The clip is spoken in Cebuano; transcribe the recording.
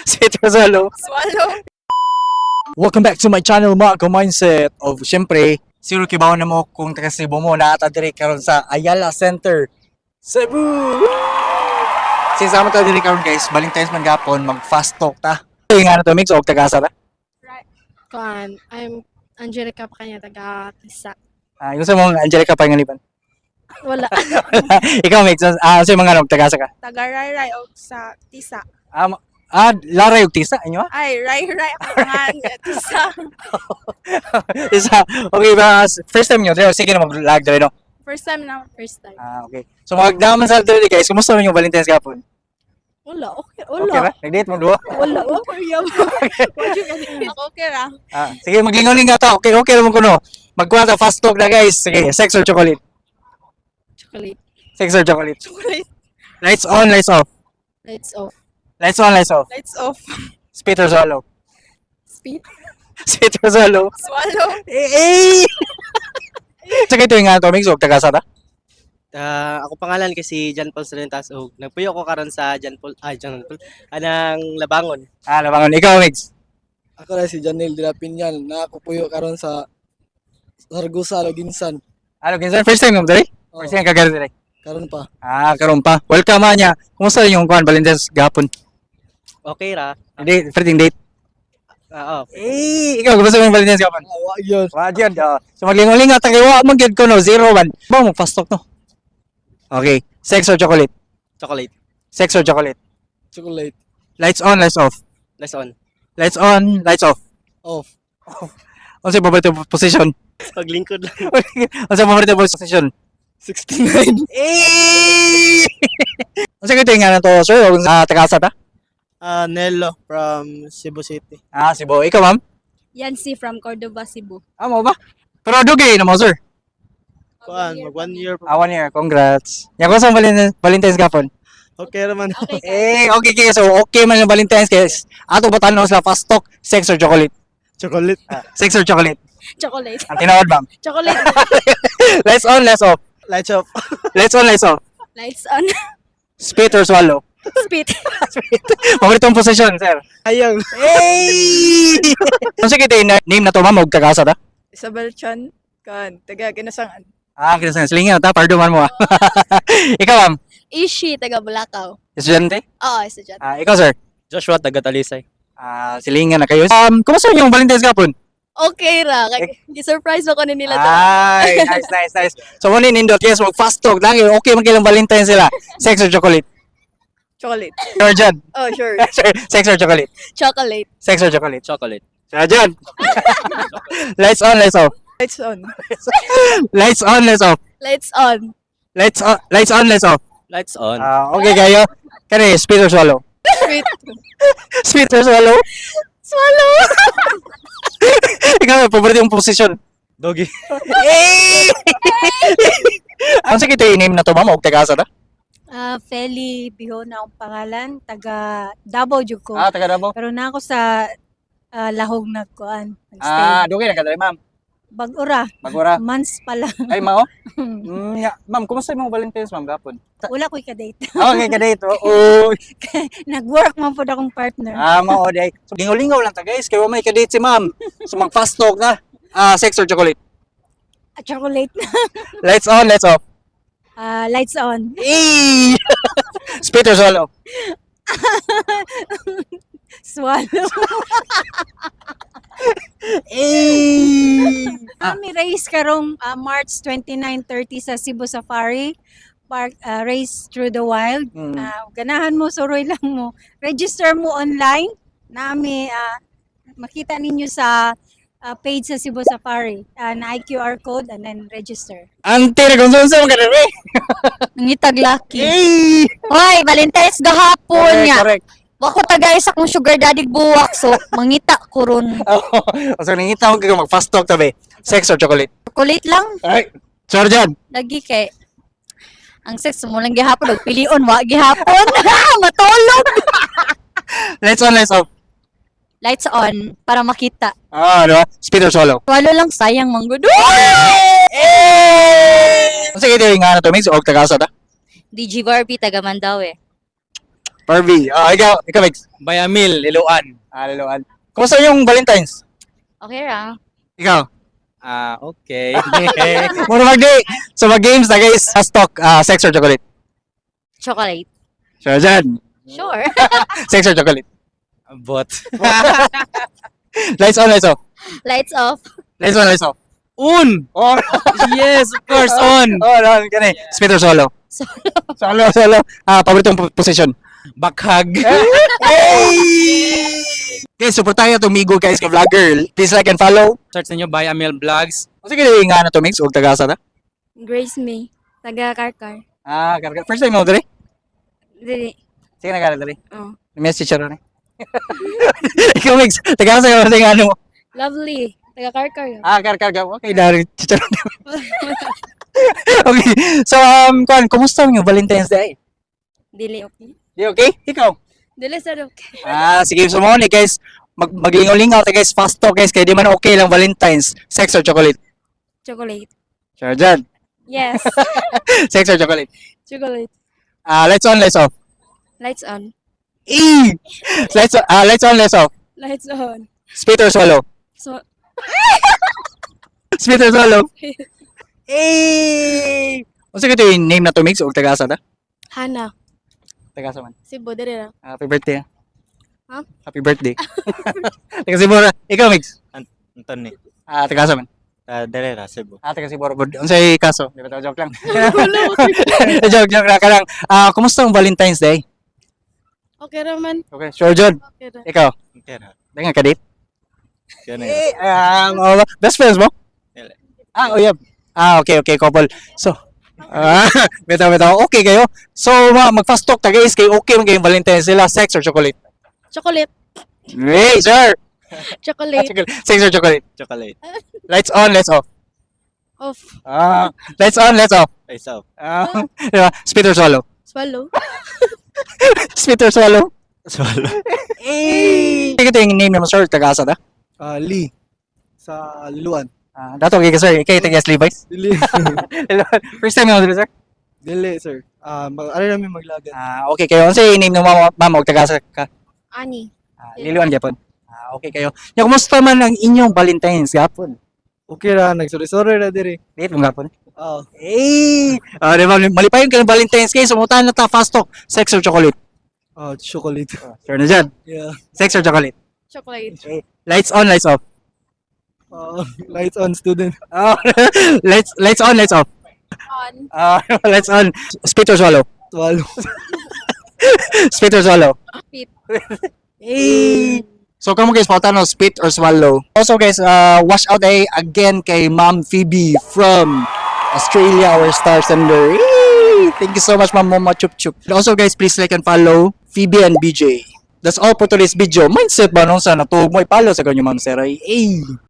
Spit or swallow? Swallow. Welcome back to my channel, Marco Mindset. Of syempre, siguro kibaw na mo kung taga Cebu mo, naa ta diri karon sa Ayala Center, Cebu! Since amo ta diri karon guys, Valentine's man gapon, mag fast talk ta. Ay nga na to mix og taga-asa ta. Kuan, I'm Angelica Pacanya, taga Tisa. Ah, yung sa mong Angelica Panganiban. Wala. Ikaw mix, sa mga nog taga-asa ka. Taga Rai-Rai o sa Tisa. Ah, Laray og Tisa inyo ah? Ay, Rai-Rai ako nga Tisa. Isa. Okay ba? First time nyo diri, sige na mag-lag diri no. First time na. First time. Ah, okay. So magdaman sa diri guys, kumusta man yung Valentine's gapon? Wala, okay. Wala. Okay ra? Nag-date mo duha? Wala. Okay. Ako okay ra. Ah, sige, maglingaw-lingaw ta. Okay, okay naman kuno. Magkuha ta fast talk na guys. Sige, sex or chocolate? Chocolate. Sex or chocolate? Chocolate. Lights on, lights off. Lights off. Lights on, lights off. Lights off. Spit or swallow? Spit. Spit or swallow? Swallow. Eh, eh! Tsaka ito yung nga to, Mix, huwag tagasa ta. Ah, ako pangalan kasi John Paul Solentas ug nagpuyo ko karon sa John Paul ay John Paul anang Labangon. Ah, labangon. Ikaw, Mix. Ako na si Janel de la Piñal na ako puyo karon sa Sargusa, Loginsan. Ano, kinsan? First time mo, dali? Oh, First time kagari dali. karon pa. Ah, karon pa. Welcome, niya. Kumusta yung kuhan, Valentine's gapon? Okay ra. Date, first date. Ah, oh. Eh, ikaw, kumusta yung Valentine's gapon? Ah, wa yun. Wa gyud. Oh. So maglingaw-lingaw ta kay wa man gyud ko no, 0-1. Ba mo fast talk no. Okay, sex or chocolate? Chocolate. Sex or chocolate? Chocolate. Lights on, lights off. Lights on. Lights on, lights off. Off. Unsa paborito position? Paglingkod lang. Unsa paborito position? 69. Eh! Unsa kay nga na to, sir? Ah, taga-asa ta? Ah, Nelo from Cebu City. Ah, Cebu. Ikaw, ma'am? Yancy from Cordova, Cebu. Ah, mo ba? Pero dugay na mo, sir. Kuan, mag 1 year. Ah, 1 year. Congrats. Ya ko sa Valentine's gapon. Okay raman. Okay. Eh, okay. So, okay man yung Valentine's guys. Ato ba tanong sila fast talk, sex or chocolate? Chocolate. Ah, sex or chocolate? Chocolate. Ang tinawad, ma'am. Chocolate. Lights on, lights off. Lights off. Lights on, lights off. Lights on. Spit or swallow? Spit. Paboritong position, sir. Ayang. Hey! Kung sige tayo name na to, ma'am, og tagasa ta? Isabel Chan. Kan, taga Ginasangan. Ah, kinasan. Silingan ta, pardo man mo ah. Ikaw, ma'am. Ishi, taga Bulacau. Estudyante? Oo, estudyante. Ah, ikaw, sir. Joshua taga Talisay. Ah, silingan na kayo. Kumusta yung Valentine's gapon? Okay ra. Kay, surprise ako ni nila to. Ay, nice, nice, nice. So, muna nindot, yes, mag fast talk. Lagi, okay man kailang Valentine's sila. Sex or chocolate? Chocolate. Sir John. Oh, sure. Sir, sex or chocolate? Chocolate. Sex or chocolate? Chocolate. Sir John. Lights on, lights off. Lights on. Lights on, lights off. Lights on. Lights on, lights on, lights off. Lights on. Ah, okay kayo. Kani, spit or swallow? Sweet. Spit or swallow? Swallow. Ikaw, paborito yung position. Doggy. Eh! Ang sige ito name na to, ma'am, og taga-asa ta? Ah, Feli Bihona akong pangalan, taga Davao jud ko. Ah, taga Davao. Pero na ako sa Lahog nagkuan, nagstay. Ah, dugay na ka diri, ma'am. Bag-ura, Magura. months pa lang. Ay, mao. Ya. Ma'am, kumusta yung mga Valentine's, ma'am, gapon? Wala ko'y ka-date. Okay, ka date. Oo. Nag-work man pud akong partner. Ah, mao day. So, lingaw-lingaw lang ta, guys. Kay wa may ka-date si ma'am. So, mag-fast talk na. Ah, sex or chocolate? Ah, chocolate. Lights on, lights off. Ah, lights on. Eh! Spit or swallow? Swallow. Eh! Kami race karong March 29-30 sa Cebu Safari Park, Race Through the Wild. Ah, ganahan mo, suroy lang mo. Register mo online. Nami, makita ninyo sa page sa Cebu Safari na QR code and then register. Ante na kung saan ka diri. Nangitag lucky. Eh! Hoy, Valentine's gahapon Correct, niya. correct. Wa ko tagay sa akong sugar daddy buwak so mangita ko ron. Oo. So, nangita mo kayo mag-fast talk tabi. Sex or chocolate? Chocolate lang Ay! Sir John! lagi kay ang sex mo lang gihapon og pilion wa gihapon. Matulog. Lights on, lights off. Lights on para makita. Ah, di ba? Spit or swallow? Walo lang sayang manggod. Eh! Sige, ito yung nga na to, Mix. Og tagasa ta. DG Barbie taga Mandaue. Barbie. Ah, ikaw, ikaw, Mix. Bayamil, Liloan. Ah, Liloan. Kumusta yung Valentine's? Okay ra. Ikaw? Ah, okay. Mura magdi. So mag-games na, guys. Fast talk, sex or chocolate? Chocolate. Sure, dyan. Sure. Sex or chocolate? Bot. Lights on, lights off. Lights off. Lights on, lights off. Un! Oh, Yes, of course, on! oh, no, kani. Spit or solo? Solo. Solo, solo. Ah, paboritong position? Bakhag. Hey! Guys, suportahan ato Migo, guys, ka vlogger. Please like and follow. Search ninyo Bayamil Vlogs. Sige, nga na to, Mix, ug tagasa ta. Grace May. Taga Karkar. Ah, karga. First time mo diri? Dili. Sige na gara diri. Oh. Message siya ron eh. Ikaw, Mix, tagasa ka ba ano mo? Lovely. Taga Karkar. Ah, karga. Okay, dari chicharon. Okay. So, kuan, kumusta ang Valentine's Day? Dili okay. Di okay? Ikaw? Dili sir okay. Ah, sige. So, mo ni guys, maglingaw-lingaw ta, guys, fast talk, guys, kay di man okay lang Valentine's. Sex or chocolate? Chocolate. Sure, dyan. Yes. Sex or chocolate? Chocolate. Ah, lights on, lights off. Lights on. Eh! Lights on, ah, lights on, lights off. Lights on. Spit or swallow? So Spit or swallow? Eh! Unsa kato yung name na to, Mix, og tagasa ta? Hana. Tagasa man. Cebu diri ra. Happy birthday, ah. Huh? Happy birthday. Taga Cebu ra. Ikaw, Mix. Anthony. Ah, tagasa man. Dere ra Cebu. Ah, taga Cebu ra pod. Unsay kaso? Di ba to, joke lang. Joke, joke lang ka lang. Ah, kumusta ang Valentine's Day? Okay ra man. Okay, sure Jud. Okay ra. Ikaw, Okay ra. daghan ka date? Kani. Eh, oh, best friends mo? Dili. Ah, oh yeah. Ah, okay, couple. So, ah, bitaw, bitaw. Okay kayo. So, ma, mag-fast talk ta, guys, kay okay man kayong Valentine's sila, sex or chocolate? Chocolate. Hey, sir. Chocolate. Chocolate. Sex or chocolate? Chocolate. Lights on, lights off. Off. Ah, lights on, lights off. Lights off. Ah, diba? Spit or swallow? Swallow. Spit or swallow? Swallow. Eh! Ito yung name mo, sir. Tagasa ta? Ah, Lee sa Liloan. Ah, dato kay sir. Ikay taga Levi's. Dili. First time mo dito, sir? Dili, sir. Ah, mag ari namin maglagan. Ah, okay kayo. Unsay name ng mama, mama og tagasa ka? Ani. Ah, Liloan gyapon. Ah, okay kayo. Nya, kumusta man ang inyong Valentine's gapon? Okay ra, nagsuri-suri ra diri. Date mo gapon? Ah, Eh, ah, di ba, malipayon ka ng Valentine's kay sumutan na ta, fast talk. Sex or chocolate? Ah, chocolate. Sure na dyan. Yeah. Sex or chocolate? Chocolate. Lights on, lights off. Ah, lights on, student. Oh, lights on, lights off. On. Ah, lights on. Spit or swallow? Swallow. Spit or swallow? Spit. Hey. So kamo guys, pauta no, spit or swallow. Also guys, wash out ay again kay Ma'am Phoebe from Australia, our star sender. Hey! Thank you so much, Ma'am Mama Chup Chup. And also guys, please like and follow Phoebe and BJ. That's all for today's video. Mindset ba nung sa natuog mo, ipalo sa kanyo, Ma'am Seray. Hey!